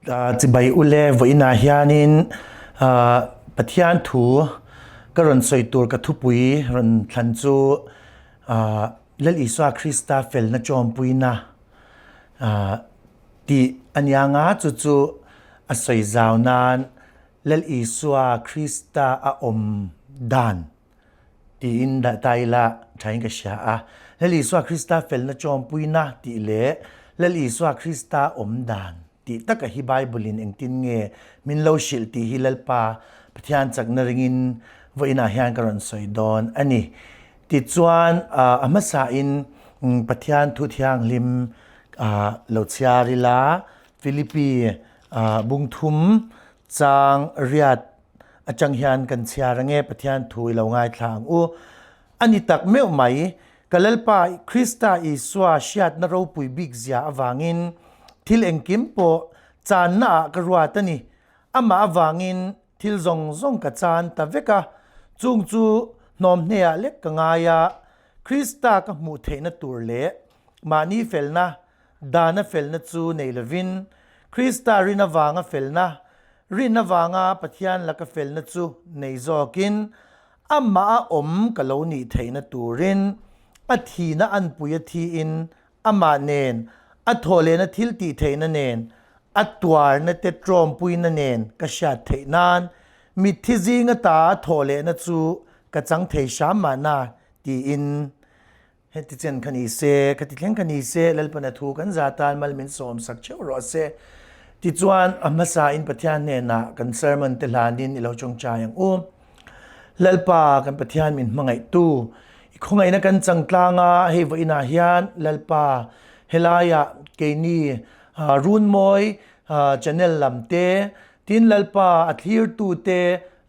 Chibai ule vawiinah hianin Pathian thu ka rawn sawi tur ka thupui rawn thlan chu Lal Isua Krista felna ṭawmpuina tih a nia nga chu chu a sawi zau nan Lal Isua Krista a awm dan Tiin dah ta ila thain ka hria a. Lal Isua Krista felna chawmpuina tih leh Lal Isua Krista awm dan tih taka hi Bible-in engtin nge min lo hrilh tih hi Lalpa Pathian chakna ringin vawiinah hian ka rawn sawi dawn a ni. Tichuan a hmasain Pathian thu thianghlim lo chhiar ila Philippi bungthum chang riat Atang hian kan chhiar ange Pathian thu i lo ngaithla ang u. A ni tak meuh mai, ka Lalpa Krista Isua hriatna ropui bik zia avangin thil engkim pawh channa ah ka ruat a ni. Amah avangin thil zawng zawng ka chan ta vek a, chung chu hnawmhneah lek ka ngai a, Krista ka hmuh theihna tur leh mahni felna Dana felna chu nei lovin, Krista rin avanga felna, rin avanga Pathian laka felna chu nei zawkin, amah a awm ka lo nih theihna turin, a thihna anpui a thiin, amah nen, a thawhlehna thil tih theihna nen, a tuarna te tawmpuina nen ka hriat theih nan, mitthi zinga ta a thawhlehna chu ka chang thei hram mahna, tiin. Heti chen kha ni se, khati thleng kha ni se, Lalpana thu kan za tan mal min sawm sak theuh rawh se. Tichuan, a hmasain Pathian hnenah kan sermon te hlanin i lo tawngtai ang u. Lalpa, kan Pathian min hmangaihtu, i khawngaihna kan chang tlang a, hei vawiinah hian Lalpa, helaiah keini Runmawi channel lam te, tin Lalpa a thlirtute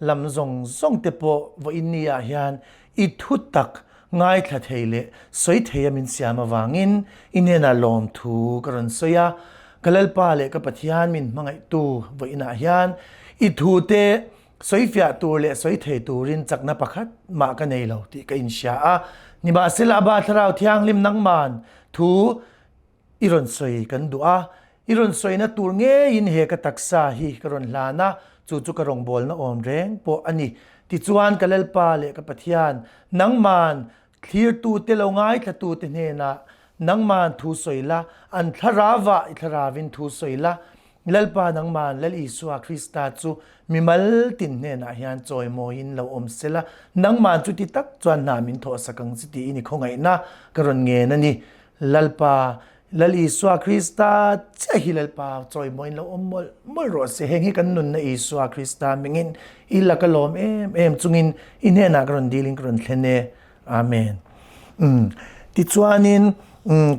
lam zawng zawng te pawh vawiin ni ah hian I thutak ngaithla thei leh sawi thei a min siam avangin i hnenah lawmthu ka rawn sawi a, ka Lalpa leh ka Pathian min hmangaihtu vawiinah hian i thute sawifiah tur leh sawi thei turin chakna pakhat mah ka nei lo tih ka inhria a, nimahsela Abba Thlarau Thianghlim nangman thu I rawn sawi kan duh a, i rawn sawina tur ngeiin he ka taksa hi ka rawn hlan a, chu chu ka rawngbawlna awm reng pawh a ni. Tichuan ka Lalpa leh ka Pathian, nangman thlirtute lo ngaithlatute hnenah nangman thu sawi la, an thlarauah i thlaravin thu sawi la, Lalpa nangman Lal Isua Krista chu mimal tin hnenah hian chawimawiin lo awm sela, nangman chuti tak chuan hna min thawhsak ang chi tiin i khawngaihna ka rawn ngen a ni. Lalpa, Lal Isua Krista chiah hi Lalpa chawimawiin lo awm mawlh mawlh rawh se. Heng hi kan nunna Isua Krista mingin i laka lawm em em chungin i hnenah ka rawn dilin ka rawn thlen e. Amen. Tichuanin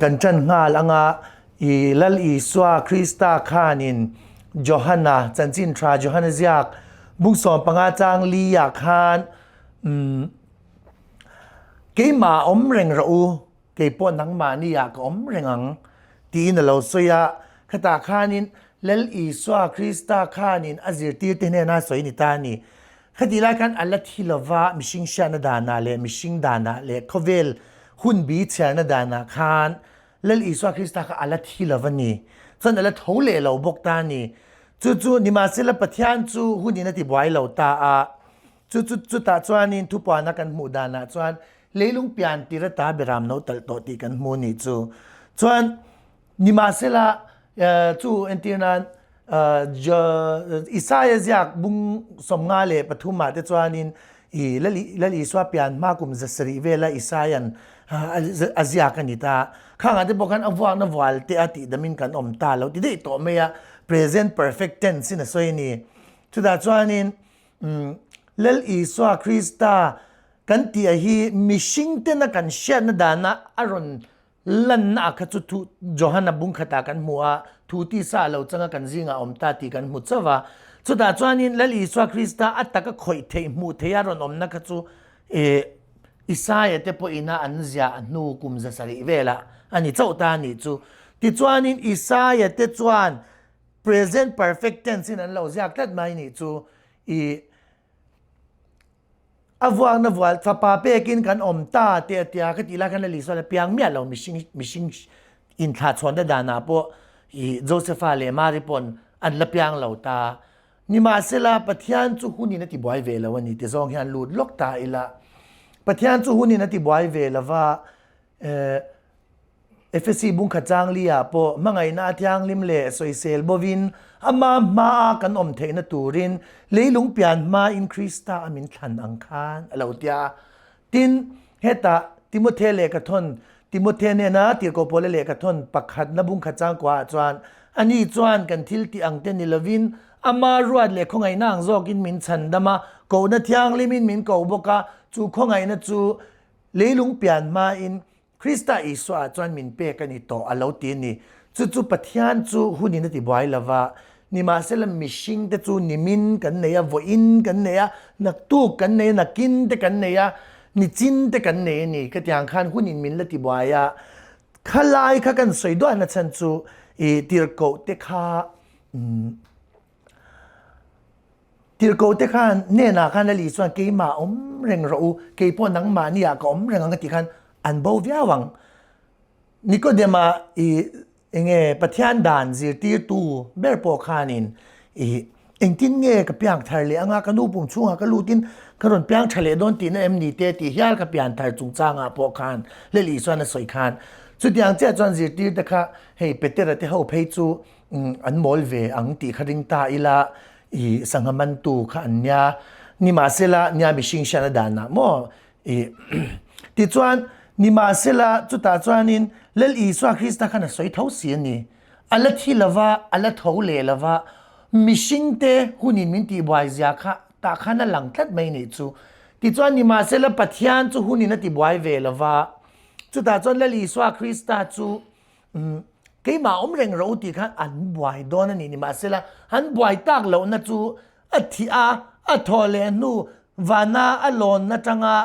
kan ṭan nghal anga i Lal Isua Krista khanin Johana, Chanchin Ṭha Johana ziak bung 15 chang li ah khan keimah awm reng rawh u, kei pawh nangmahni ah ka awm reng ang tiin a lo sawi a. Khatah khanin Lal Isua Krista khanin a zirtirte hnena sawi ni ta a ni. Khatih lai khan a la thi lova mihring hriatna danah leh mihring danah leh khawvel hunbi chhiarna danah khan Lal Isua Krista kha a la thi lova ni. Chuan a la tho leh lo bawk ta a ni. Chu chu nimahsela Pathian chu hunin a ti buai lo ta a. Chu chu chutah chuanin thupuana kan hmuh danah chuan leilung pian tir ata beram no talh tawh tih kan hmu a nih chu. Chuan nimahsela chu entir nan Isaia ziak bung 53 ah te chuanin i Lal Isua pian hma kum 700 vela Isaian a ziak a ni ta. Khangah te pawh khan a vuakna vual te a tihdamin kan awm ta lo ti daih tawh mai a, present perfect tense in a sawi a ni. Chutah chuanin Lal Isua Krista kan tih a hi mihring tena kan hriatna dana a rawn Lanna ah kha chu thu Johana bung khatah kan hmu a, thu tisa a lo changa kan zingah a awm ta tih kan hmu chauh a. Chutah chuanin Lal Isua Krista a taka khawih theih hmuh theih a rawn awmna kha chu eh Isaia te pawhin a an ziah hnu kum 700 velah a ni chauh ta a nih chu. Tichuanin Isaia te chuan present perfect tense in an lo ziak tlat mai nih chu. I A vuakna vual fapa pekin kan awm ta teh a tia ka tih lai khan Lali sawn a piang miah lo mihring mihring inthlah chhawnna danah pawh i Josepha leh Mary pawn an la piang lo ta. Nimahsela, Pathian chu hunin a tibuai ve lo a ni ti zawng hian lut lawk ta ila. Pathian chu hunin a tibuai ve lo va, Efesi bungkhat chang li ah pawh hmangaihna a thianghlim leh sawisel bovin ama hmaa kan awm theihna turin leilung pian hmain Krista a min thlan ang khan a lo ti a. Tin, hetah Timothe lehkhathawn, Timothe nena tirhkoh pawla lehkhathawn pakhatna bungkhat changkua ah chuan ani chuan kan thil tih ang te ni lovin ama ruat leh khawngaihna ang zawkin min chhandam a, kohna thianghlimin min ko bawk a, chu khawngaihna chu leilung pian hmain Krista Isua ah chuan min pek a ni tawh a lo ti a ni. Chu chu Pathian chu hunin a ti buai lo va, nimahsela mihring te chu nimin kan nei a, vawiin kan nei a, naktuk kan nei a, nakin te kan nei a, nichin te kan nei a ni. Ka tiang khan hunin min la ti buai a, khalai kha kan sawi duahna chhan chu i tirhkoh te kha umm Tirhkoh te khan hnenah khan Lali chuan keimah awm reng rawh u, kei pawh nangmahni ah ka awm reng ang a tih khan an bo viau ang. Nikodema i enge Pathian dan zirtirtu ber pawh khanin i engtin nge ka piang thar leh anga ka nu pum chhungah ka lutin ka rawn piang tha leh dawn tihna em ni te tih hial ka pian thar chungchangah pawh khan Lali chuan a sawi khan chutiang chiah chuan zirtirte kha hei Petera te ho phei chu an mawl ve ang tih kha ring ta ila i sangha mantu kha an nia nimahsela nia mihring hriatna danah maw i tichuan nimahsela chutah chuanin Lal Isua Krista khan a sawi tho si a ni a la thi lova a la tho leh lova mihringte hunin min tihbuai zia kha tah khan a lang tlat mai nih chu tichuan nimahsela Pathian chu hunin a tibuai ve lova chutah chuan Lal Isua Krista chu Keimah awm reng rawh u tih khan an buai dawn a ni. Nimahsela, an buai tak lohna chu a thih a, a thawh leh hnu vana a lawn atanga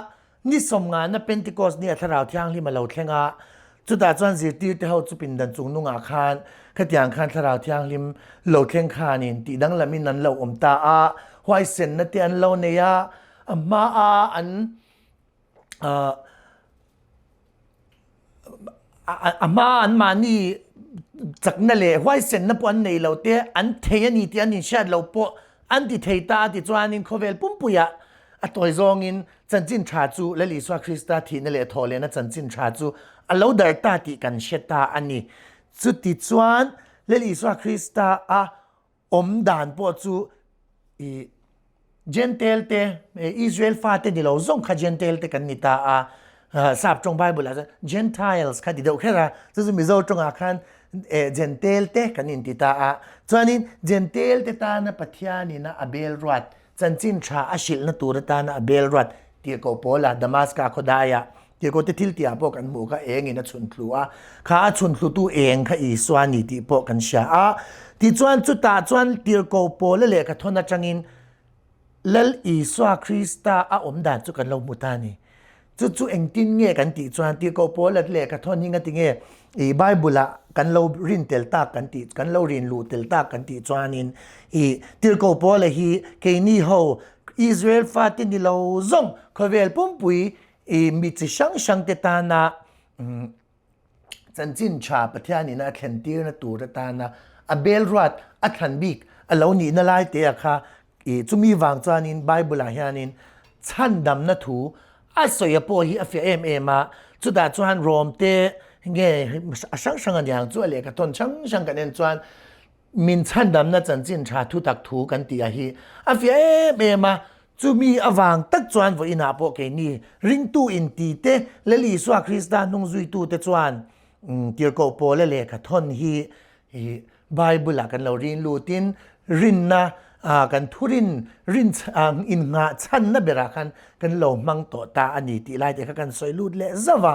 ni sawmngana Pentecost ni a Thlarau Thianghlim a lo thleng a. Chutah chuan zirtirte ho chu pindan chung nungah khan khatiang khan Thlarau Thianghlim lo thleng khanin tih danglamin an lo awm ta a, huaisenna te an lo nei a, a hmaa an a hma an mahni chakna leh huaisenna pawh an nei lo te an thei a ni tih an inhriat loh pawh an ti thei ta a ti chuanin khawvel pumpuiah a tawi zawngin chanchin tha chu Lal Isua Krista thihna leh thawh lehna chanchin tha chu a lo darh ta tih kan hre ta a ni. Chuti chuan Lal Isua Krista a awm dan pawh chu i Gentile te Israel fate ni lo zawng kha Gentile te kan ni ta a, sap tawng Bible ah chuan Gentiles kha ti deuh kher a, chu chu Mizo tawngah khan Gentile te kan inti ta a, chuanin Gentile te tana Pathianina a bel ruat Chanchin tha a hrilhna tur atana a bel ruat tirhkoh Paula Damaska khawdaiah tirhkoh te thil tihah pawh kan hmuh kha engin a chhun thlu a, kha a chhun thlutu eng kha Isua a ni tih pawh kan hria a. Tichuan chutah chuan tirhkoh Paula lehkha thawn atangin Lal Isua Krista a awm dan chu kan lo hmu ta a ni. Chu chu engtin nge kan tih chuan tirhkoh Paula lehkha thawn hi ngati nge i Bible ah kan lo rin tel tak kan tih kan lo rin luh tel tak kan tih chuanin i tirhkoh Paula hi keini ho Israel fate ni lo zawng khawvel pumpui i mi chi hrang hrang te tana Chanchin tha Pathianin a thlen tirna tur atana a bel ruat a thlan bik a lo nihna lai te a kha i chumi vang chuanin Bible ah hianin chhandamna thu a sawi a pawh hi a fiah em em a, chutah chuan Rom te nge a hrang hrang a niang chu a lehkha thawn hrang hrang kan en chuan Min chhandamna chanchin tha thutak thu kan tih a hi a fiah em em a, chumi avang tak chuan vawiinah pawh keini ringtu inti te Lal Isua Krista hnung zuitute chuan tirhkoh Paula lehkha thawn hi Bible ah kan lo rin lutin rinna kan thurin rin innghah chhanna berah khan kan lo hmang tawh ta a ni tih lai te kha kan sawi lut leh zauh a.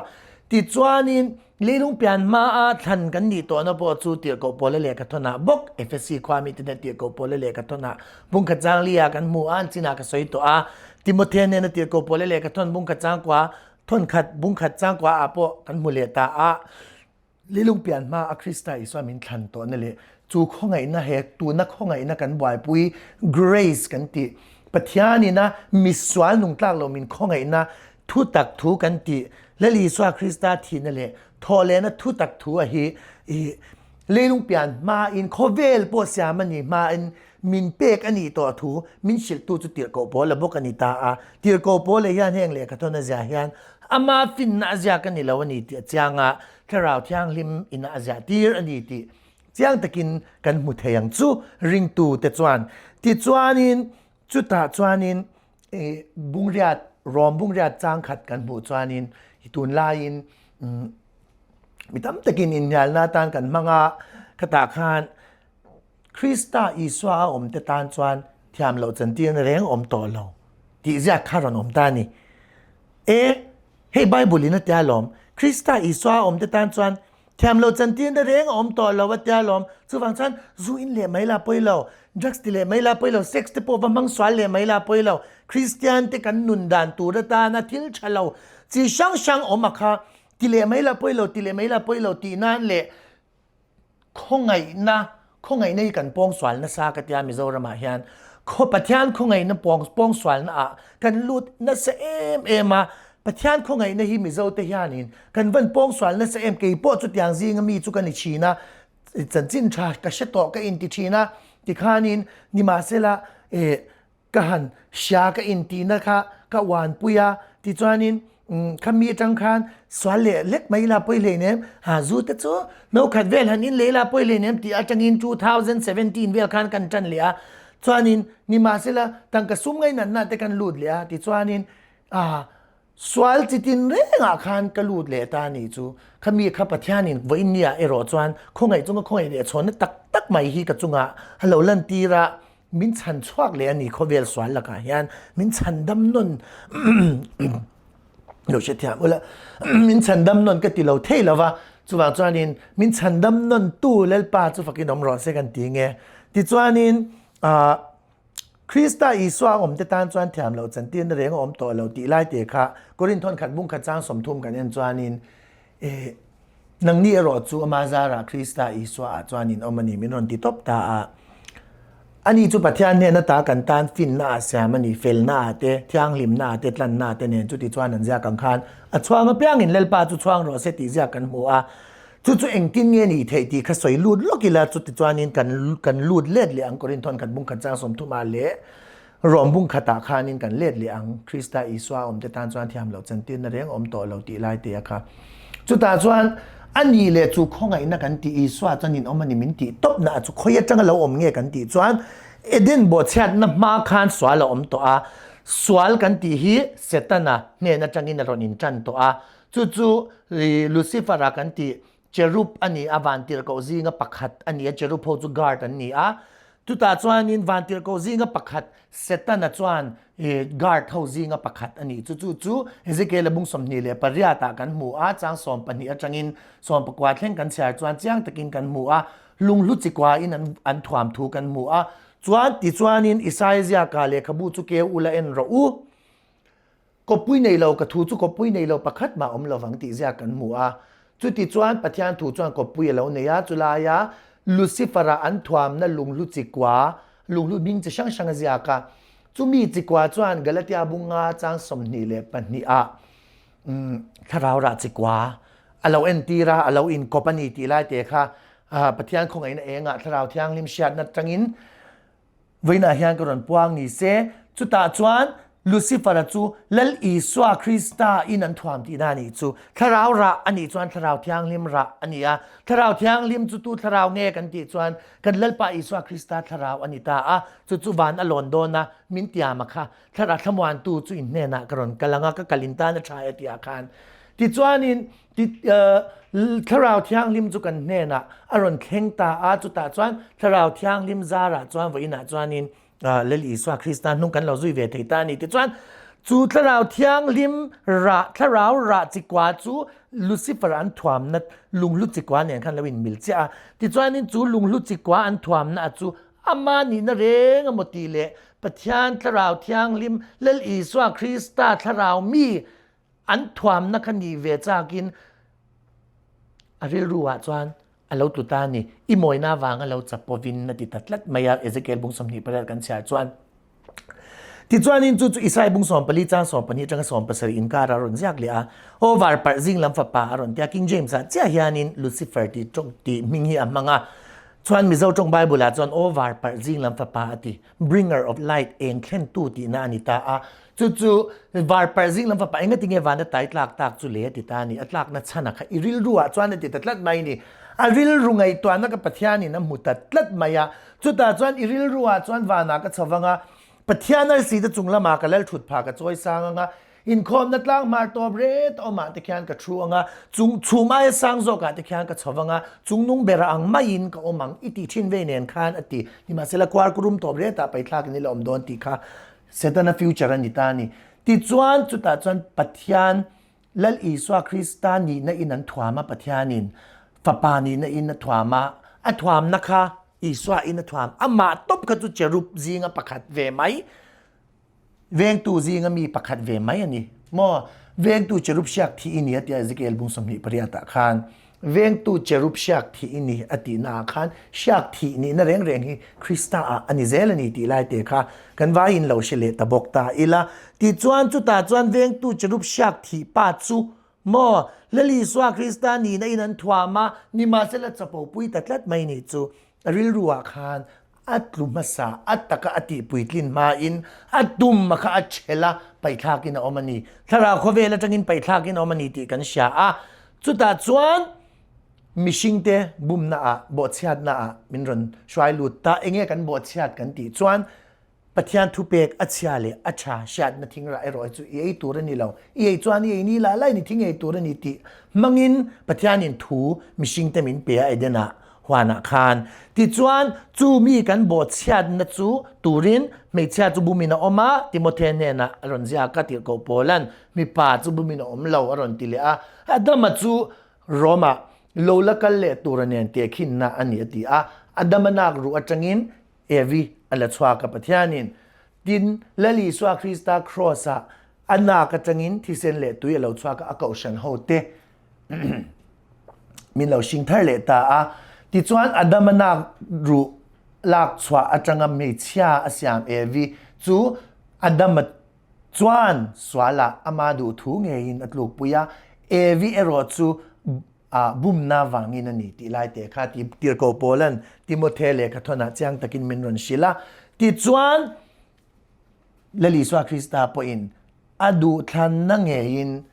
Tichuanin Leilung pian hmaa thlan kan nih tawhna pawh chu tirhkoh Paula lehkha thawnah bawk Efesi khua mite nen tirhkoh Paula lehkha thawnah bungkhat changlia kan hmu a, an chinah ka sawi tawh a. Timothea nena tirhkoh Paula lehkha thawn bungkhat changkua thawnkhat bungkhat changkua ah pawh kan hmu leh ta a. Leilung pian hmaa a Krista Isua min thlan tawhna leh chu khawngaihna he tuna khawngaihna kan buaipui grace kan tih Pathianina misual nungtlak lo min khawngaihna Thutak thu kan tih Lal Isua Krista thihna leh thawhlehna thutak thu a hi i. Leilung pian hmain khawvel pawh siam a nih hmain min pek a nih tawh thu min hrilhtu chu tirhkoh pawl a bawk a ni ta a. Tirhkoh pawl leh hian heng lehkha thawn a ziah hian ama finna a ziak a ni lo a ni tih a chiang a, Thlarau Thianghlim ina a ziah tir a ni tih chiang takin kan hmu thei ang chu ringtute chuan. Tichuanin chutah chuanin bungriat Rom bungriat changkhat kan hmuh chuanin i tunlaiin mi tam takin inhnialna atan kan hmang a, khatah khan Krista Isua a awmte tan chuan thiam loh chantirna reng awm tawh lo tih ziak kha rawn awm ta a ni. E, hei Bible in a tia lawm, Krista Isua a awmte tan chuan Thiam lo chantirna reng a awm tawh lo a tia lawm. Chuvang chuan zu in leh mai la pawi lo, drugs ti leh mai la pawi lo, sex te pawh va hmang sual leh mai la pawi lo. Kristian te kan nun dan tur atana thil tha lo chi hrang hrang awm a kha ti leh mai la pawi lo, ti leh mai la pawi lo tih nan leh khawngaihna, khawngaihna hi kan pawng sual nasa ka tia Mizoramah hian. Khaw Pathian khawngaihna pawng pawng sualna ah kan lut nasa em em a, Pathian khawngaihna hi Mizo te hianin Kan van pawngsual nasa em kei pawh chutiang zinga mi chu ka ni thin a, chanchin tha ka hre tawh ka inti thin a, tikhanin nimahsela eh ka han hria ka intihna kha ka uanpui a, tichuanin khami atang khan sual leh lek mai ila pawi hleinem, ha zu te chu no khat vel han in leh ila pawi hleinem tih atangin 2017 vel khan kan tan leh a, chuanin nimahsela tangka sum ngainatna te kan lut leh a, tichuanin ah Sual chi tin rengah khan ka lut leh ta a nih chu. Khami kha Pathianin vawiin nia erawh chuan khawngaih chunga khawngaih leh chhawnna tak tak mai hi ka chungah a lo lantir a, min chhan chhuak leh a ni khawvel sual lakah hian min chhan dam nawn lo hre thiam ula min chhan dam nawn ka ti lo thei lo va, chuvang chuanin min chhan dam nawn tu Lalpa chu fakin awm rawh se kan ti nge. Tichuanin ah. Krista Isua awmte tan chuan thiam loh chantirna reng a awm tawh lo tih lai te kha Korinthon khat bung khat chang 30 kan en chuanin eh, nangni erawh chu ama zarah Krista Isua ah chuan in awm a ni min rawn ti tawp ta a. Ani chu Pathian hnena ta kan tan finna ah siam a ni, felna ah te, thianghlimna ah te, tlanna ah te nen chuti chuan an ziak ang khan a chhuang apiangin Lalpa chu chhuang rawh se tih ziak kan hmu a. Chu chu engtin nge nih theih tih kha sawi lut lawk ila, chuti chuanin kan kan lut let leh ang Korinthawn khat bung khat chang 30 ah leh Rom bung khatah khanin kan let leh ang, Krista Isua a awmte tan chuan thiam loh chantirna reng a awm tawh lo tih lai te a kha. Chutah chuan a nih leh chu khawngaihna kan tih Isua chuan in awm a ni min tih tawpna a chu khawi atanga lo awm nge kan tih chuan Eden bawhchhiatna hma khan sual a awm tawh a, sual kan tih hi Setana hnen atangin a rawn intan tawh a, Chu chu Lucifer-a kan tih cherub a ni a, vantirhkoh zinga pakhat a ni a, cherub ho chu guard an ni a. Chutah chuanin vantirhkoh zinga pakhat Setana chuan guard ho zinga pakhat a ni. Chu chu chu Ezekiel-a bung 28 ah kan hmu a, chang 12 atangin 19 thleng kan chhiar chuan chiang takin kan hmu a, lunghlu chikuain an thuam thu kan hmu a. Chuan tichuanin Isaia ziaka lehkhabu chu keu ula en rawh u. Kawppui nei lo, ka thu chu kawppui nei lo pakhat mah awm lovang tih ziak kan hmu a. Chuti chuan Pathian thu chuan kawppui a lo nei a, chulaia Lucifer-a an thuamna lunghlu chikua, lunghlu hming chi hrang hrang a ziak a. Chumi chikua chuan Galatia bunga chang 22 ah thlarau rah chikua a lo entir a, a lo inkawp a ni tih lai te kha Pathian khawngaihna engah thlarau thianghlim hriatna tangin Vawiinah hian ka rawn puang ni se, chutah chuan Lucifer-a chu Lal Isua Krista in an thuam tihna a nih chu. Thlarau rah a nih chuan Thlarau Thianghlim rah a ni a. Thlarau Thianghlim chu tu thlarau nge kan tih chuan kan Lalpa Isua Krista thlarau a ni ta a. Chu chu van a lawn dawn a, min tiam a kha. Thlarau thlamuantu chu in hnenah ka rawn kal ang a, ka kal in tan a tha e tih ah khan. Tichuanin Thlarau Thianghlim chu kan hnenah a rawn thleng ta a, chutah chuan Thlarau Thianghlim zarah chuan vawiinah chuanin Lal Isua Krista hnung kan lo zui ve thei ta a ni. Tichuan, chu Thlarau Thianghlim rah, Thlarau rah chikua chu Lucifer an thuamna lunghlu chikua nen khan lo inmil chiah a. Tichuanin chu lunghlu chikua an thuamna chu ama nihna reng emaw tih leh Pathian Thlarau Thianghlim, Lal Isua Krista Thlarau mi An thuamna kha ni ve chakin a rilru ah chuan a lo tlu ta a ni. I mawina vanga lo chapovin a ti ta tlat mai a, Ezekiel bung 28 kan chhiar chuan. Tichuanin chu chu Isai bung 14 chang 12 atanga 17 inkar a rawn ziak leh a. Aw var parh zing lam fapa a rawn ti a, King James ah chiah hianin Lucifer tih tawng tih hming hi a hmang a. Chuan Mizo tawng Bible ah chuan Aw var parh zing lam fapa a ti, Bringer of light, eng thlentu tihna a ni ta a. Chu chu var parh zing lam fapa enga tinge van a tai tlak tak chu le a ti ta a ni. A tlakna chhan a kha i rilru ah chuan a ti ta tlat mai a ni. A rilru ngaihtuahna ka Pathianin a hmu ta tlat mai a. Chutah chuan i rilru ah chuan vanah ka chho vang a, Pathian arsi te chung lamah ka lal thut phah ka chawi sang ang a, inkhawmna tlang hmar tawp ret awmah te khian ka thu ang a, chung chhum aia sang zawkah te khian ka chho vang a, chung nung bera ang maiin ka awm ang i tih thin vei nen khan a ti. Nimahsela kuar kurum tawp retah paithlakin i la awm dawn tih kha Setana future a ni ta a ni. Tichuan chutah chuan Pathian Lal Isua Krista nihna in an thuam a, Pathianin Fapa nihna in a thuam a, a thuamna kha Isua in a thuam, amah tawp kha chu cherub zinga pakhat ve mai, vengtu zinga mi pakhat ve mai a ni. Maw? Vengtu cherub hriak thih i ni a tia Ezekiel bung 28 ah khan. Vengtu cherub hriak thih i ni a tihna ah khan hriak thih nihna reng reng hi Krista ah a ni zel a ni tih lai te kha kan vaiin lo hre leh ta bawk ta ila. Tichuan chutah chuan vengtu cherub hriak thih pa chu maw Lal Isua Krista nihna in an thuam a, nimahsela chapo pui ta tlat mai nih chu a rilru ah khan a tlu hmasa, a taka a tih puitlin hmain a tum a kha a chhel a, paihthlakin a awm a ni. Thlarau khawvel atangin paihthlakin a awm a ni tih kan hria a. Chutah chuan mihringte bumna ah, bawhchhiatna ah min rawn hruai lut ta. Enge kan bawhchhiat kan tih chuan Pathian thupek a chhia leh a tha hriatna thingrah erawh hi chu i ei tur a ni lo. I ei chuan i ei ni lah lahin i thing ei tur a ni tih hmangin Pathianin thu mihringte min pe a Eden-ah huanah khan. Tichuan chu mi kan bawhchhiatna chu turin hmeichhia chu bumin a awm a, Timothe hnenah a rawn ziak a, tirhkoh Paula'n mipa chu bumin a awm lo a rawn ti leh a. Adama chu Rome-ah lo la kal leh tura nen tehkhinna a ni a ti a. Adama nak ruh atangin Evi a la chhuak a Pathianin tin Lal Isua Krista Kraws ah a nak atangin thisen leh tui a lo chhuak a, a kohhran ho te min lo hring thar leh ta a. Tichuan Adama nak ruh lak chhuah atanga hmeichhia a siam Evi chu Adama chuan sualah ama duh thu ngeiin a tlukpui a, Evi erawh chu ah bumna vangin a ni tih lai te kha ti tirhkoh Paula'n Timothe lehkha thawnah chiang takin min rawn hrilh a. Tichuan, Lal Isua Krista pawhin a duhthlanna ngeiin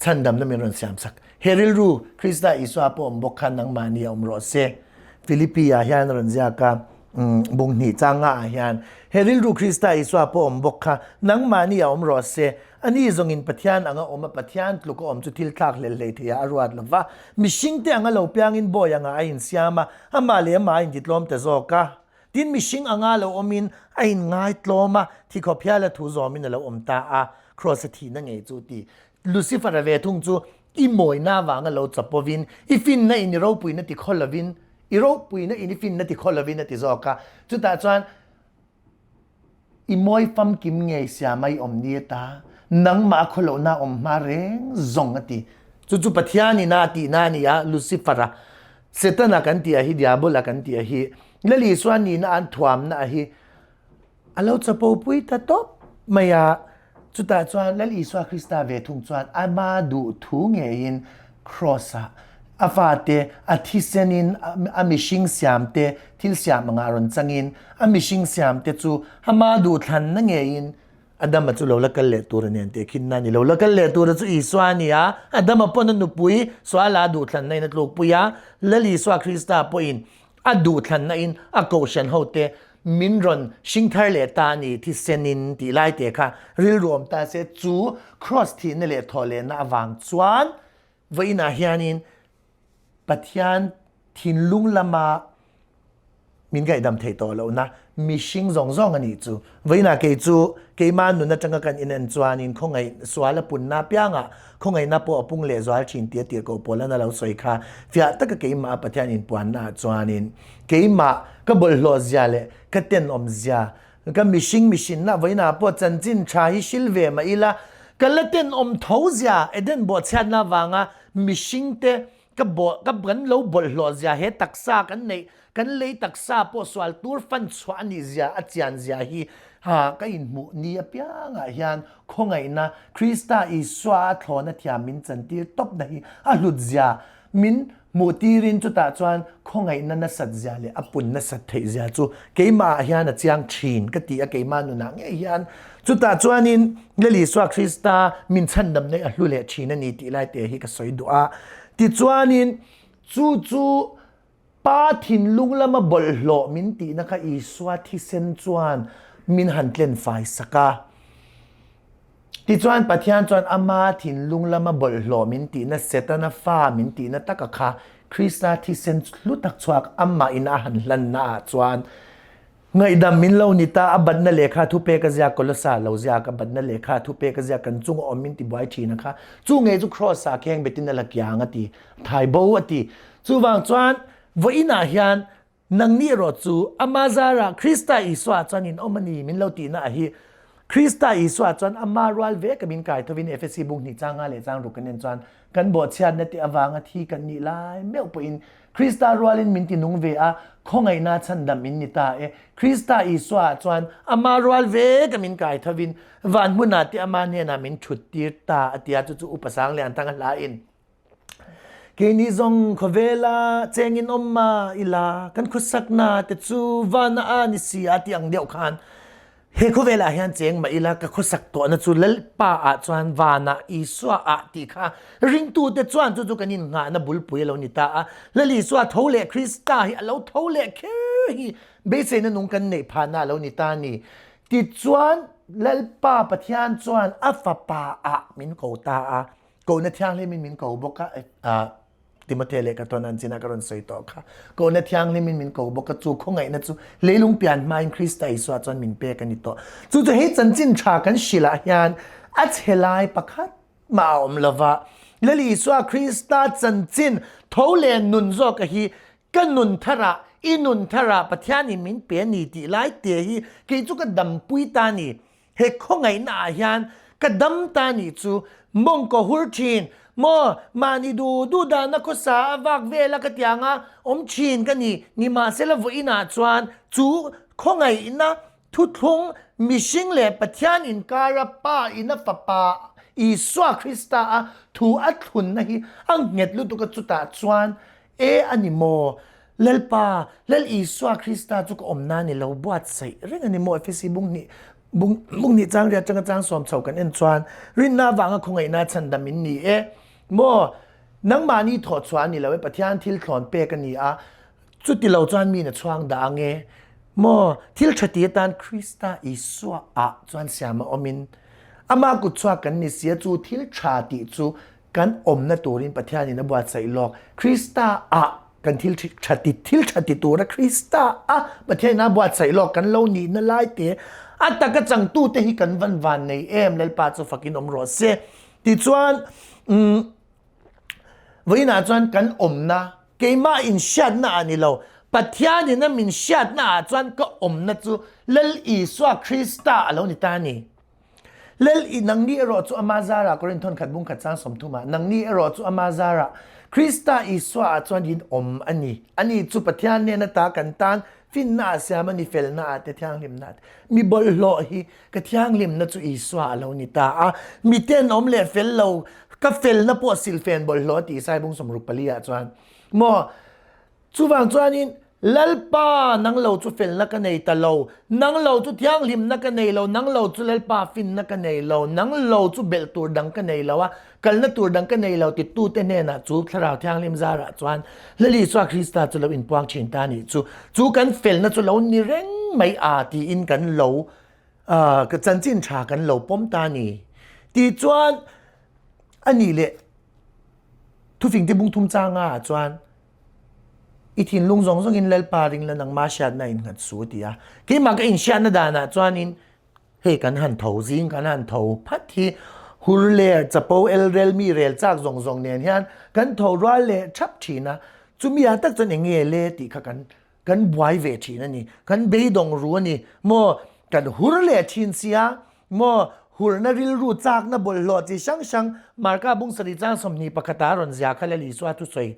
chhandamna min rawn siamsak. He rilru Krista Isua pawh awm bawk kha nangmahni a awm rawh se. Philippi ah hian a rawn ziak a, bung hnih changa ah hian he rilru Krista Isua pawh awm bawk kha nangmahni a awm rawh se. Ani zawngin Pathian anga awm a, Pathian tluk a awm chu thil thlak hlel hlei theiah a ruat lo va. Mihringte anga lo piangin bawi angah a insiam a, amah leh amah a intitlawm ta zawk a. Tin, mihring anga lo awmin a inngaitlawm a, thikhawp hiala thu zawmin a lo awm ta a, Kraws a thihna ngei chu ti. Lucifer-a ve thung chu i mawina avanga lo chapovin, i finna in i ropuina ti khaw lovin, i ropuina in i finna ti khaw lovin a ti zawk a. Chutah chuan I mawi famkim ngei siam a i awm ni ata, nangmah a khawlohna a awm hma reng zawng a ti. Chu chu Pathian ina a tihna a ni a, Lucifer-a, Setana kan tih a hi, Diabola kan tih a hi, Lal Isua nihna an thuamna a hi a lo chapo pui ta tawp mai a. Chutah chuan Lal Isua Krista ve thung chuan ama duh thu ngeiin Kraws-ah a fate a thisenin a mihring siamte thil siam angah rawn changin a mihring siamte chu ama duhthlanna ngeiin Adama chu lo la kal leh tur a nen tih a khinna a ni. Lo la kal leh tura chu Isua a ni a, Adama pawn a nupui Suala a duhthlanna in a tlukpui a, Lal Isua Krista pawhin A duhthlanna in a kohhran hote min rawn hring thar leh ta a ni thisen in tih lai te kha rilru awm ta se chu Kraws thihna leh thawh lehna avang chuan vawiinah hianin Pathian thinlung lama min ngaihdam theih tawh lohna mihring zawng zawng a nih chu. Vawiinah kei chu keimah nun atanga kan inen chuanin khawngaih sual a punna apiangah khawngaihna pawh a pung leh zual thin tih a tirhkoh Paula'n a lo sawi kha fiah taka keimah a Pathian inpuanna ah chuanin keimah ka bawlhhlawh zia leh ka tenawm zia ka mihring mihrinna vawiinah pawh chanchin tha hi hril ve mah ila ka la tenawm tho zia Eden bawhchhiatna avanga mihringte Ka bawh ka kan lo bawlhhlawh zia he taksa kan neih kan lei taksa pawh sual tur fan chhuah a nih zia a chian zia hi. Ha, ka inhmuh ni apiangah hian khawngaihna Krista Isua a thlawna thiam min chantir tawpna hi a hlutzia min hmuhtirin chutah chuan khawngaihna nasatzia leh a pun nasat theihzia chu keimahah hian a chiang thin ka ti a, keimah nunah ngei hian chutah chuanin Lal Isua Krista min chhandamna hi a hlu leh thin a ni tih lai te hi ka sawi duh a. Tichuanin chu chu Pa thinlung lama bawlhhlawh min tihna kha Isua thisen chuan min han tlen fai sak a. Tichuan Pathian chuan ama thinlung lama bawlhhlawh min tihna Setana fa min tihna taka kha Krista thisen hlu tak chhuak amahin a han hlanna ah chuan ngaihdam min lo ni ta, a batna lehkha thupek a ziak Kolosa lo ziak a batna lehkha thupek a ziak kan chunga awm min ti buai thin a kha chu ngei chu Kross ah kheng betin a la kiang a ti, thai bo a ti. Chuvang chuan vawiinah hian Nangni erawh chu ama zarah Krista Isua chuan in awm a ni min lo tihna ah hi Krista Isua chuan ama rual ve ka min kai thovin Efesi bung hnih chang nga leh chang ruk kan en chuan kan bawhchhiatna te avanga thi kan nih lai meuh pawhin Krista rualin min ti nung ve a, khawngaihna chhandam in ni ta e. Krista Isua ah chuan ama rual ve ka min kai thovin van hmunah te ama hnenah min thut tir ta a ti a, chu chu Upa Sanglian Thanga hla in Keini zong khawvela chengin awm ma ila kan khuasakna te chu vana a ni si a ti ang deuh khan he khawvelah hian cheng mah ila ka khuasak tawhna chu Lalpa ah chuan vana Isua ah tih kha ringtu te chuan chu chu kan innghahna bulpui a lo ni ta a. Lal Isua tho leh Krista hi a lo tho leh kher hi beiseina nung kan neih phahna a lo ni ta a ni. Tichuan Lalpa Pathian chuan a fapa ah min ko ta a. Kohna thianghlim in min ko bawk a, Timothea leh ka tawn an chinah ka rawn sawi tawh kha. Kohna thianghlim in min ko bawk a, chu khawngaihna chu leilung pian hmain Krista Isua chuan min pek a ni tawh. Chu chu hei chanchin tha kan hrilh ah hian a chhe lai pakhat mah a awm lova, Lal Isua Krista chanchin tho leh nun zawka hi ka nun tharah, i nun tharah Pathianin min pe a ni tih lai te hi kei chu ka dampui ta a ni. He khawngaihna ah hian ka dam ta nih chu mawngkaw hur thin maw mahni du du dahna khawsa a vak vel a ka tiang a awm thin ka ni nimahsela vawiin ah chuan chu khawngaihna thuthlung mihring leh Pathian inkara Pa in a fapa Isua Krista a thu a thlunna hi a nghet lutuk a chutah chuan E a ni maw? Lalpa, Lal Isua Krista chu ka awm nan i lo buatsaih reng a ni maw? Efesi bung hnih, bung, bung hnih chang riat atanga chang sawm chho kan en chuan, rinna avanga khawngaihna chhandam in ni e. Maw? Nangmahni thawh chhuah a ni lo e, Pathian thil thlawn pek a ni a, chuti lo chuan mi na chhuang dah ang e. Maw? Thil tha ti atan Krista Isua ah chuan siam a awmin, Amah kut chhuak kan ni sia, chu thil tha tih chu kan awmna turin Pathianin a buatsaih lawk. Krista ah kan thil tha ti thil tha ti tura Krista a Pathianin a buatsaih lawk kan lo nihna lai te a taka changtute hi kan van van nei em Lalpa chu fakin awm rawh se. Tichuan um, vawiinah chuan kan awmna keimah inhriatna ah ni lo Pathianin a min hriatna ah chuan ka awmna chu Lal Isua Krista a lo ni ta a ni. Lel i nangni erawh chu ama zarah Korinth thawnkhat bungkhat chang sawmthumah nangni erawh chu ama zarah Krista Isua ah chuan in awm a ni. Ani chu Pathian hnen ata kan tan finna ah siam a ni, felna ah te thianghlimna ah te. Mi bawlhhlawh hi ka thianghlimna chu Isua a lo ni ta a, mi tenawm leh fel lo ka felna pawh silfen bawlhhlawh a ti Isai bung 64 ah chuan maw Chuvang chuanin, Lalpa, nang lo chu felna ka nei ta lo, nang lo chu thianghlimna ka nei lo, nang lo chu Lalpa finna ka nei lo, nang lo chu belh tur dang ka nei lo a, kalna tur dang ka nei lo titute hnenah chu Thlarau Thianghlim zarah chuan Lal Isua Krista chu lo inpuang thin ta nih chu, chu kan felna chu lo ni reng mai a tiin kan lo, chanchin tha kan lo pawm ta ni. Tichuan, a nih leh thufingte bungthum changa ah chuan, I thinlung zawng zawngin Lalpa ring la nangma hriatna in nghat su a ti a. Keimah ka inhriatna danah chuanin hei kan han tho zing kan han tho phat hi hur leh chapo elrel mi rel chak zawng zawng nen hian kan tho rual leh thap thin a. Chumi ah tak chuan eng nge le tih kha kan kan buai ve thin a ni. Kan beidawng ru a ni. Maw kan hur leh thin sia maw hurna rilru chakna bawlhhlawh chi hrang hrang Marka bung sarih chang 21 a rawn zia kha Lal Isua thusawi.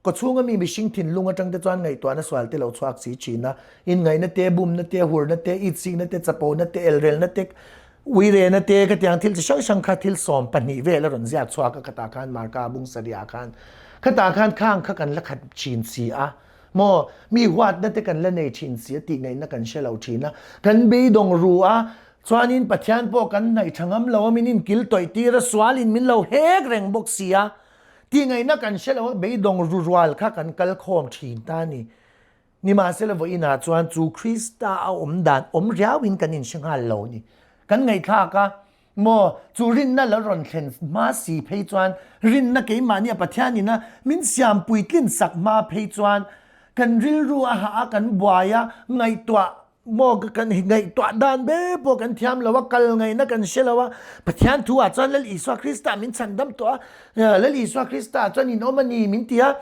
Kawchhunga mi mihring thinlung atang te chuan ngaihtuahna sual te lo chhuak si thin a, inngaihna te, bumna te, hurna te, itsikna te, chapona te, elrelna te, uirena te khatiang thil chi hrang hrang kha thil 12 vel a rawn ziak chhuak a khatah khan Marka bung sarih ah khan khatah khan khang kha kan la khat thin si a maw mi huatna te kan la nei thin si a tih ngaihna kan hre lo thin a kan beidawng ru a chuanin Pathian pawh kan hnaih tha ngam lo a min inkil tawih tir a sualin min lo hek reng bawk si a. Tihngaihna kan hre lo a, beidawng ru rual kha kan kal khawm thin ta a ni. Nimahsela vawiinah chuan chu Krista a awm dan awm riauin kan inhre nghal lo a ni. Kan ngaihthlak a, maw, chu rinna la rawn thlen hma si phei chuan rinna keimahni a Pathianin a min siam puitlin sak hma phei chuan kan rilru a hah a, kan buai a, ngaihtuah Maw kan ngaihtuah dan ber pawh kan thiam lo a, kal ngaihna kan hre lo a, Pathian thu ah chuan Lal Isua Krista min chhandam tawh a, Lal Isua Krista ah chuan in awm a ni min ti a,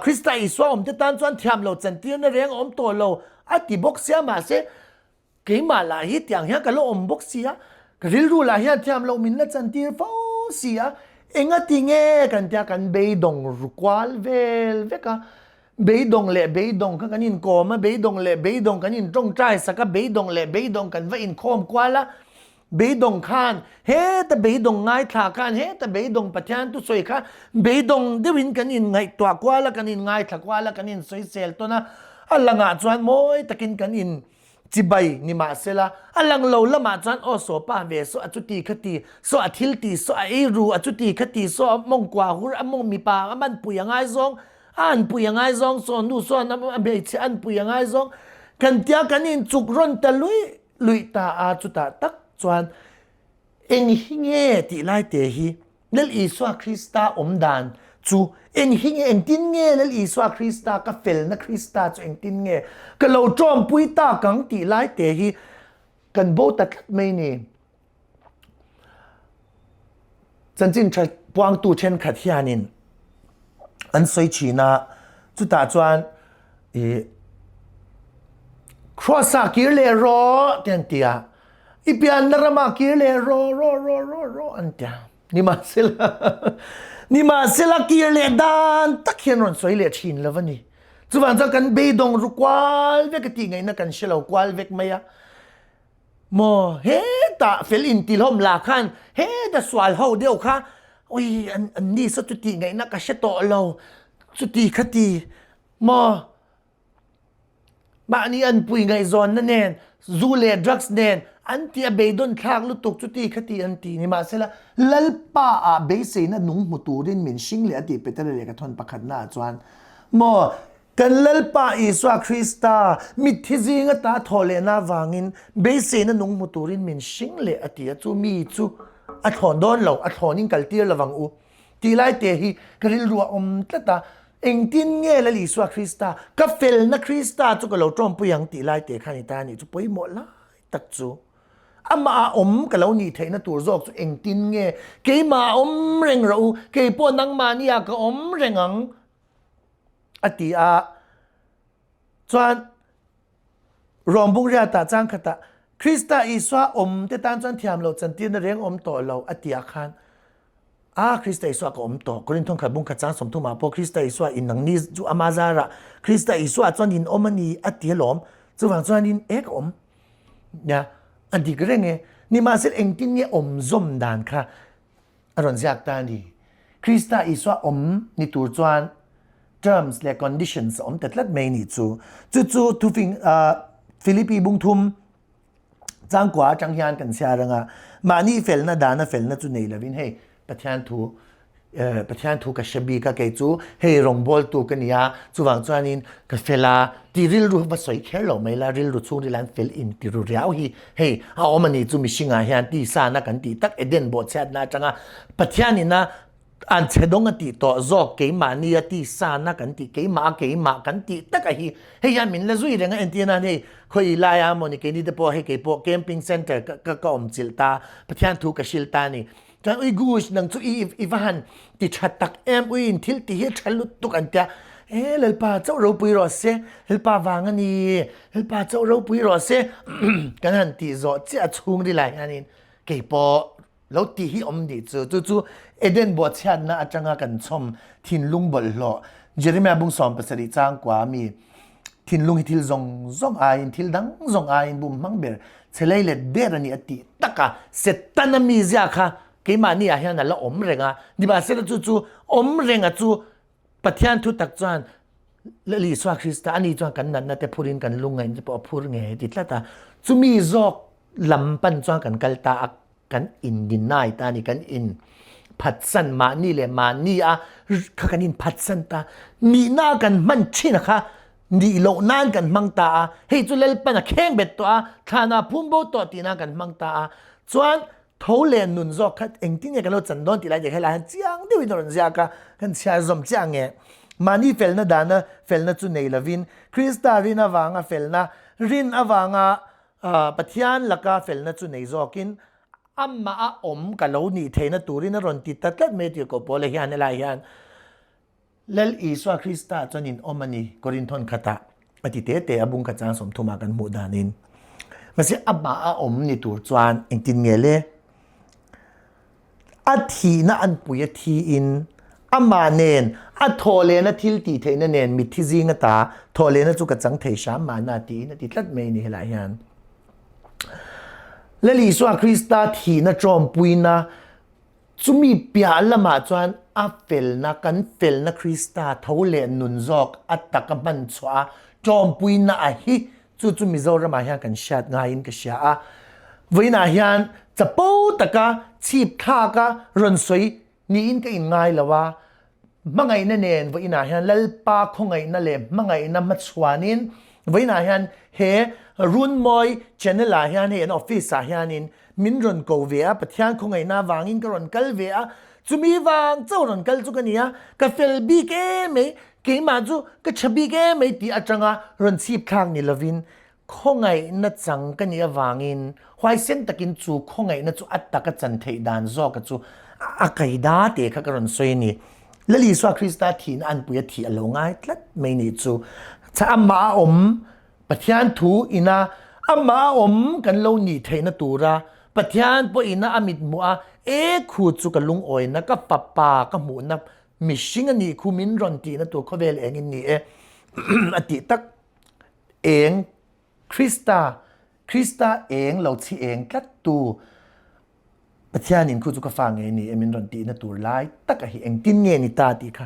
Krista Isua awm te tan chuan thiam lo chantirna reng a awm tawh lo a ti bawk sia mahse keimah lah hi tiang hian ka la awm bawk si a, ka rilru lah hian thiam lo min la chantir fo si a, engati nge kan tia kan beidawng ru kual vel vek a, Beidawng leh beidawng kha kan inkawm a, beidawng leh beidawng kan intawngtai sak a, beidawng leh beidawng kan va inkhawm kual a, beidawng khan heta beidawng ngaithla khan heta beidawng Pathian thusawi kha beidawng deuhin kan inngaihtuah kual a, kan inngaithla kual a, kan insawisel tawn a, a langah chuan mawi takin kan in chibai ni mahsela a lang lo lamah chuan aw saw pa ve saw a chuti kha ti saw a thil ti saw a ei ru a chuti kha ti saw a mawngkua hur a mawng mipa a manpui a ngaizawng A anpui a ngaizawng sawn nu sawn a hmeichhe anpui a ngaizawng kan tia kan inchuk rawn ta luih luih ta a chutah tak chuan eng hi nge tih lai te hi Lal Isua Krista awm dan chu eng hi nge engtin nge Lal Isua Krista ka felna Krista chu engtin nge ka lo tawmpui tak ang tih lai te hi kan bo ta tlat mai ni. Chanchin tha puangtu thenkhat hianin an sawi thin a, chutah chuan ih Cross ah kir leh rawh te an ti a, i pianna ramah kir leh rawh rawh rawh rawh rawh an ti a, nimahsela nimahsela kir leh dan tak hian rawn sawi leh thin lo a ni. Chuvang chuan kan beidawng ru kual vek a tih ngaihna kan hre lo kual vek mai a. Maw hetah fel intilhawm lah khan heta sual ho deuh kha ui an an ni saw chuti ngaihna ka hre tawh lo chuti kha ti maw mahni an pui ngaihzawnna nen zu leh drugs nen an ti a beidawn thlak lutuk chuti kha ti an ti nimahsela Lalpa ah beiseina nung hmu turin min hring leh a tih Petera lehkha thawn pakhatna ah chuan maw Kan Lalpa Isua Krista mitthi zing ata thawh lehna avangin beiseina nung hmu turin min hring leh a ti a, chu mi chu a thlawn dawn lo, a thlawnin kal tir lovang u tih lai te hi ka rilru a awm tlat a, engtin nge Lal Isua Krista, ka felna Krista chu ka lo tawmpui ang tih lai te khan i ta anih chu pawimawh lai tak chu. Amah a awm ka lo nih theihna tur zawk chu engtin nge keimah a awm reng rawh u, keipawh nangmahni ah ka awm reng ang. A ti a. Chuan Rawmbung riatah chang khatah Krista Isua awm te tan chuan thiam loh chantirna reng awm tawh lo a ti ah khan a Krista Isua ka awm tawh. Korinth khat bung khat chang 30 ah pawh Krista Isua in nangni chu ama zarah Krista Isua chuan in awm a ni a ti alawm. Chuvang chuanin e ka awm nia a dik reng e. Nimahsela engtin nge awm zawm dan kha A rawn ziak ta a ni. Krista Isua awm ni tur chuan terms leh conditions a awm ta tlat mai nih chu. Chu chu thufing Philippi bungthum changkua atang hian kan chhiar anga mahni felna dana felna chu nei lovin hei Pathian thu Pathian thu ka hre bik a kei chu hei rawngbawltu ka nia chuvang chuanin ka fel a ti rilru va sawi kher lo mai la rilru chhungril an fel in ti ru riau hi Hei, a awm a ni chu mihringah hian tisana kan tih tak Eden bawhchhiatna atanga Pathianina an chhe dawng a tih tawh zawk keimahnia tisana kan tih keimah a keimah kan tih tak a hi hei hian min la zui reng a entir nan hei khawi laia mawni keini te pawh hei keipawh camping center ka ka ka awm chilh ta Pathian thu ka hrilh ta a ni. Chuan ui Gush nang chu i i va han ti tha tak em ui in thil ti hi a tha lutuk an tia e Lalpa chauh ropui rawh se Lalpa vang a ni Lalpa chauh ropui rawh se kan han tih zawh chiah a chhung rilai hianin keipawh. Lo ti hi awm nih chu. Chu chu Eden buachiatna atanga kan chhawm thinlung bawlhhlawh Jeremiah bung 17 chang kua mi thinlung hi thil zawng zawng aiin thil dang zawng aiin bum hmang ber chelei let der ani a tih taka Setana mizia kha keimahni ah hian a la awm reng a. Nimahsela chu chu awm reng a chu Pathian thu tak chuan Lal Isua Krista ani chuan kan natna te phurin kan lungngaihna te pawh a phur ngei ti tlat a. Chumi zawk lam pan chuan kan kal ta a, kan in deny ta a ni, kan in phatsan mahni leh mahni a kha kan in phatsan ta. Nihna a kan hman thin a kha nih loh nan kan hmang ta a, hei chu Lalpan a kheng bet tawh a, thlana a phum bo tawh tih nan kan hmang ta a. Chuan Tho leh nun zawk kha engtin nge kan lo chan dawn tih lai te helai hian chiang deuhin a rawn ziak a, kan chhiar zawm chiah ang e. Mahni felna dana felna chu nei lovin Krista rin avanga felna, rin avanga Pathian laka felna chu nei zawkin amah a awm ka lo nih theihna turin a rawn ti ta tlat mai tih ko Paula hian helai hian Lal Isua Krista chuan in awm a ni, Korinthawn khatah a ti te te a, bung khat chang sawmthumah kan hmuh danin. Mahse amah a awm ni tur chuan engtin nge le? A thihna an pui a thiin amah nen a thawhlehna thil tih theihna nen mitthi zing ata thawhlehna chu ka chang thei hram mahna tiin a ti tlat mai a ni helaiah hian. Lal Isua Krista thihna ṭawmpuina Chumi piah lamah chuan a felna, kan felna Krista tho leh nun zawk a taka hman chhuah a ṭawmpuina a hi chu chu Mizoramah hian kan hriat ngaiin ka hria a. Vawiinah hian chapo taka chhip thlaka rawn sawi niin ka inngai lo a, hmangaihna nen vawiinah hian Lalpa khawngaihna leh hmangaihna hmachhuanin vawiinah hian he Runmawi channel ah hian hei an office ah hianin min rawn ko ve a, Pathian khawngaihna avangin ka rawn kal ve a, chumi vang chauh rawn kal chu ka ni a, ka fel bik em mai, keimah chu ka tha bik em mai tih atanga rawn chhip thlak ni lovin khawngaihna chang ka nih avangin huaisen takin chu khawngaihna chu a taka chan theih dan zawka chu a kaida teh kha ka rawn sawi a ni. Lal Isua Krista thihna anpui a thih a lo ngai tlat mai nih chu. Amah a awm Pathian thu ina amah a awm kan lo nih theihna tura Pathian pawh ina a mit hmuh a, e khu chu ka lungawina, ka fapa ka hmuhna mihring a nih khu min rawn tihna tur khawvel engin ni e a tih tak eng Krista, Krista eng lo chhi eng tlat tu Pathianin khu chu ka fa ngei ni e min rawn tihna tur lai taka hi engtin nge ni ta tih kha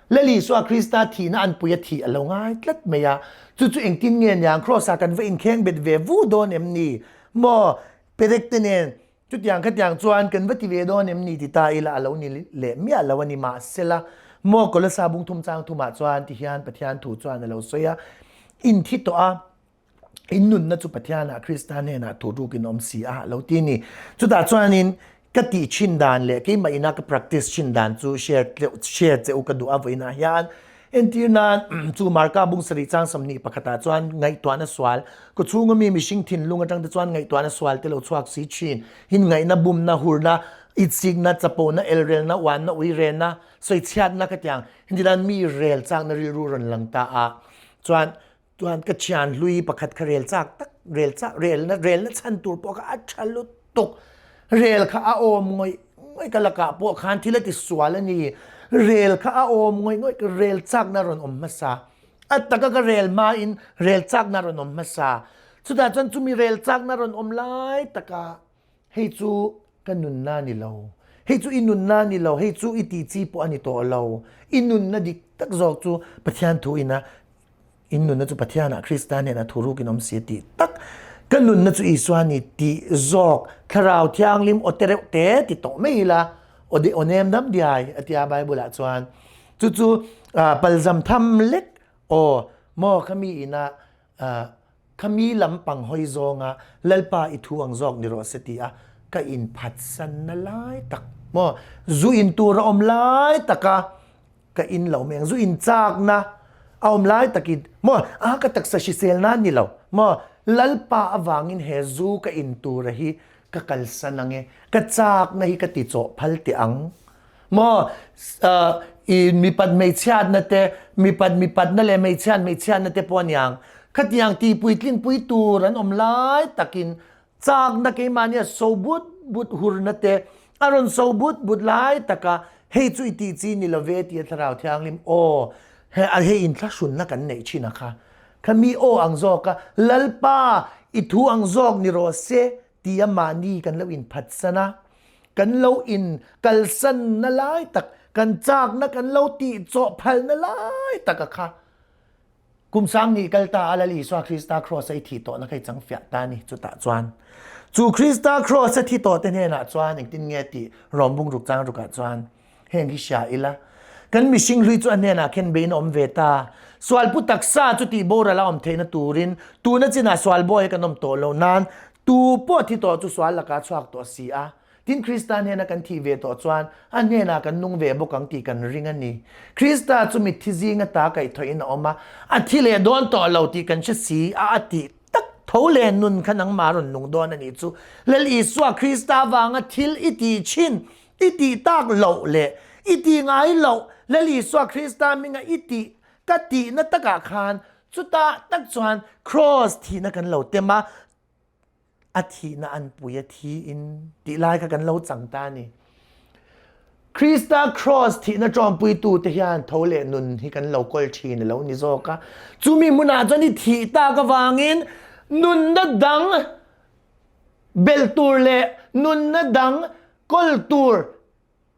Lal Isua Krista thihna anpui a thih a lo ngai tlat mai a, chu chu engtin nge niang Kraws ah kan va inkheng bet ve vu dawn em ni? Maw perek te nen chutiang khatiang chuan kan va ti ve dawn em ni ti ta ila a lo ni leh miah lo a ni mahsela maw Kolosa bung thum chang thumah chuan ti hian Pathian thu chuan a lo sawi a, in thi tawh a. In nunna chu Pathianah Krista hnenah tur rukin awm si a lo ti ni. Chutah chuanin ka tih thin dan leh keimah ina ka practice thin dan chu share share che u ka duh a vawiinah hian entir nan chu Marka bung sarih chang 21 ah chuan ngaihtuahna sual ka chhunga mi mihring thinlung atang te chuan ngaihtuahna sual te lo chhuak si thin hin ngaihna bumna hurna itsikna chapona elrelna uanna uirena sawichhiatna ka tiang hintilan mi rel chakna rilru rawn lang ta a chuan Chuan ka thian hlui pakhat kha rel chak tak rel chak relna relna chhan tur pawh kha a tha lutuk rel kha a awm ngawih ngawih ka lakah pawh khan thil a ti sual a ni rel kha a awm ngawih ngawih ka rel chakna rawn awm hmasa a taka ka rel hmain rel chakna rawn awm hmasa chutah chuan chumi rel chakna rawn awm lai taka hei chu ka nunna ni lo hei chu i nunna ni lo hei chu i tih chi pawh a ni tawh lo i nunna dik tak zawk chu Pathian thu ina In nunna chu Pathianah Krista hnenah thu rukin awm si tih tak ka nunna chu Isua ni tih zawk Thlarau Thianghlim aw te reuh te ti tawh mai ila aw de aw nem dam diai a tia Bible ah chuan chu chu palzam tham lek aw maw khami ina khami lampang hawi zawnga Lalpa i thu ang zawk ni rawh se ti a ka inphatsanna lai tak maw zu in tur a awm lai taka ka in lo mai ang zu in chakna a awm lai takin maw a ka taksa hrisel nan ni lo maw lalpa avangin he zu ka in tura hi ka kalsan ang e ka chakna hi ka ti chawh phal teh ang maw i mipat hmeichhiatna te mipat mipatna leh hmeichhiat hmeichhiatna te pawh aniang khatiang ti puitlin pui tur an awm lai takin Chakna keimahnia so but but hurna te, A rawn so but but lai taka hei chu i tih chi ni lo ve tia Thlarau Thianghlim aw he hei inthlahrunna kan neih thin a kha. Kha mi aw ang zawk a, Lalpa i thu ang zawk ni rawh se tia mahni kan lo inphatsan a, kan lo in kalsanna lai tak, kan chakna kan lo tih chawhphalna lai taka kha Kum sang nih kal ta a Lal Isua Krista Kraws a i thih tawhna kha i chang fiah ta a ni. Chutah chuan chu Krista Kraws a thi tawh te hnenah chuan engtin nge tih rawmbung ruk chang rukah chuan heng hi hria ila. Kan mihring hlui chu a hnenah khen beiin a awm ve ta. Sualpu taksa chu tih boral a awm theihna turin tuna chinah sual bawi kan awm tawh loh nan tu pawh thi tawh chu sual lakah a chhuak tawh si a. Tin, Krista hnena kan thih ve tawh chuan a hnenah kan nung ve bawk ang tih kan ring a ni. Krista chu mitthi zing ata kaihthawhin a awm a, a thi leh dawn tawh lo tih kan hre si a, a tih tak tho leh nun kha nangmah rawn nung dawn a nih chu. Lal Isua Krista vanga thil i tih thin, i tih tak loh leh i tih ngai loh, Lal Isua Krista hminga i tih ka tihna takah khan chutah tak chuan Kraws thihna kan lo tem a, A thihna an pui a thi in tih lai kha kan lo chang ta a ni. Krista Kraws thihna ṭawmpuitu te hian tho leh nun hi kan lo kawl ṭhin a lo ni zawk a. Chumi hmunah chuan i thih tak avangin nunna dang belh tur leh nunna dang kawl tur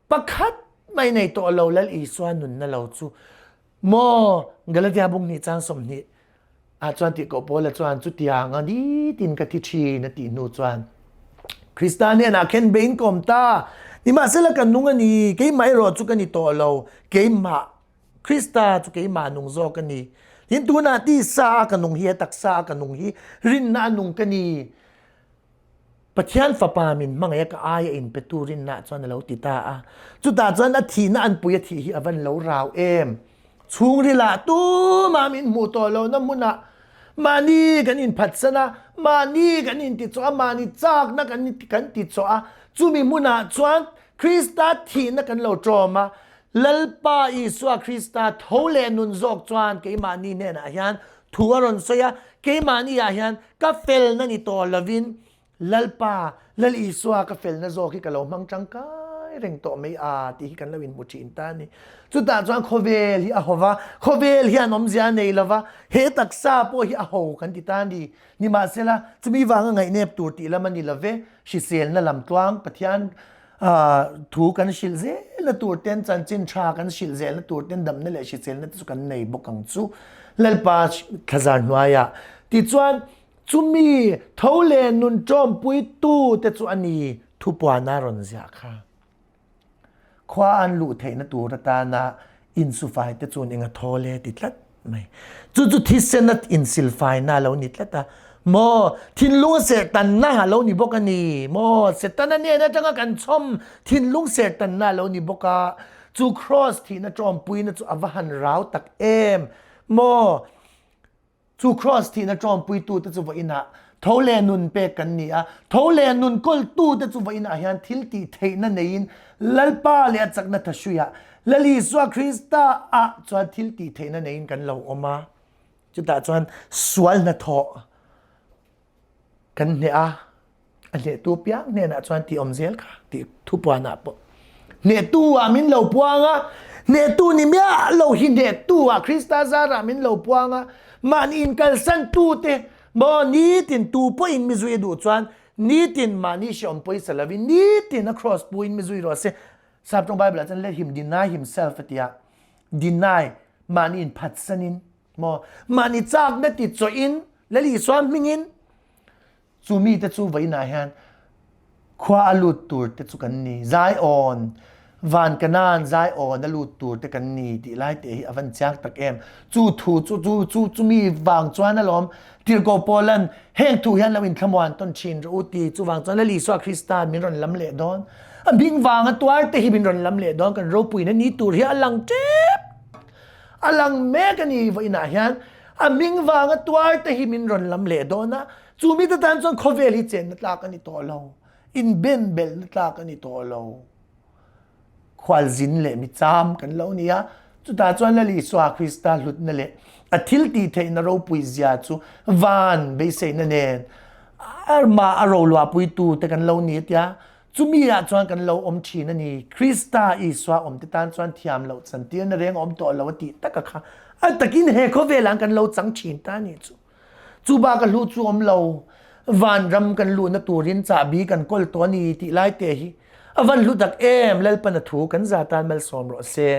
Pakhat mai nei tawh lo Lal Isua nunna lo chu maw Galatia bung hnih chang 20 ah chuan tih koh Paula chuan chutiang a nitin ka thi thin a tih hnu chuan Krista hnenah khen bein ka awm ta nimahsela ka nung a ni keimah erawh chu ka ni tawh lo keimah Krista chu keimah nung zawk a ni tin tunah tisa a ka nung hi a taksa a ka nung hi rinna a nung ka ni Pathian Fapa min hmangaih a ka ai a inpe tu rinna chuan a lo ti ta a. Chutah chuan a thihna anpui a thih hi a van lo rau em. Chhungrilah tumah min hmuh tawh lohna hmunah mahni kan inphatsan a, mahni kan intichawh a, mahni chakna kan kan tichawh a. Chumi hmunah chuan Krista thihna kan lo ṭawm a, Lalpa Isua Krista tho leh nun zawk chuan keimahni hnenah hian thu a rawn sawi a, keimahni ah hian ka felna ni tawh lovin Lalpa, Lal Isua ka felna zawk hi ka lo hmang tangkai reng tawh mai a tih hi kan lo inhmu thin ta a ni. Chutah chuan khawvel hi a ho va, khawvel hian awmzia a nei lova, he taksa pawh hi a ho kan ti ta a ni. Nimahsela, chumi vanga ngaihnep tur tih lam a ni love, hriselna lam tluang Pathian Thu kan hrilh zelna tur ten, chanchin tha kan hrilh zelna tur ten damna leh hriselna te chu kan nei bawk ang chu. Lalpa thlazar hnuaiah tichuan chumi tho leh nun tawmpui tu te chu a ni thupuana rawn ziah kha. Khua an luh theihna tur atana insufai te chuan eng a thawl e ti tlat mai. Chu chu thisen a insilfaina a lo ni tlat a. Maw, thinlung a serhtanna a lo ni bawk a ni. Maw, Setana nen atanga kan chhawm thinlung serhtanna a lo ni bawk a. Chu kraws thihna tawmpuina chu a va han rau tak em. Maw, Chu Kraws thihna ṭawmpuitute chu vawiinah tho leh nun pek kan ni a, tho leh nun kawltute chu vawiinah hian thil tih theihna neiin Lalpa leh a chakna thahruiah Lal Isua Krista ah chuan thil tih theihna neiin kan lo awm a. Chutah chuan sual hnathawh kan hneh a, a hnehtu piang hnenah chuan tih awm zel kha tih thupuanah pawh hnehtu ah min lo puang a, hnehtu ni miah lo hi hnehtu ah Krista zarah min lo puang a, mahni inkalsan tute maw nitin tu pawhin mi zui a duh chuan nitin mahni hreawm pawisa lovin nitin a cross puin mi zui rawh se. Saptawng Bible ah chuan let him deny himself a ti a, deny mahni inphatsanin Maw? Mahni chakna ti chawih-in, Lal Isua hmingin, chu mite chu vawiinah hian khua a lut tur te chu kan ni. Zion, van Kanaan Zion a lut tur te kan ni tih lai te hi a van chiang tak em. Chu thu chu chu chu chumi vang chuan alawm Tirhkoh Paulan heng thu hian lo inthlamuan tawn thin rawh u ti. Chuvang chuan Lal Isua Krista min rawn lam leh dawn. A hming vanga tuar te hi min rawn lam leh dawn. Kan ropuina ni tur hi a lang tep. A lang mek a ni vawiinah hian a hming vanga tuar te hi min rawn lam leh dawn a, chu mite tan chuan khawvel hi chenna tlak a ni tawh lo, inben belhna tlak a ni tawh lo. Khualzin leh micham kan lo ni a, chutah chuan Lal Isua Krista hlutna leh a thil tih theihna ropui zia chu van beiseina nen amah a roluahpuitu te kan lo ni a tia. Chumi ah chuan kan lo awm thin a ni. Krista Isua awm te tan chuan thiam loh chantirna reng a awm tawh lo a tih taka kha a takin he khawvelah kan lo chang thin ta a nih chu. Chu bak a hlu chu awm lo. Vanram kan luhna turin chahbi kan kawl tawh a ni tih lai te hi a van hlu tak em Lalpan a thu kan za tan malsawm rawh se.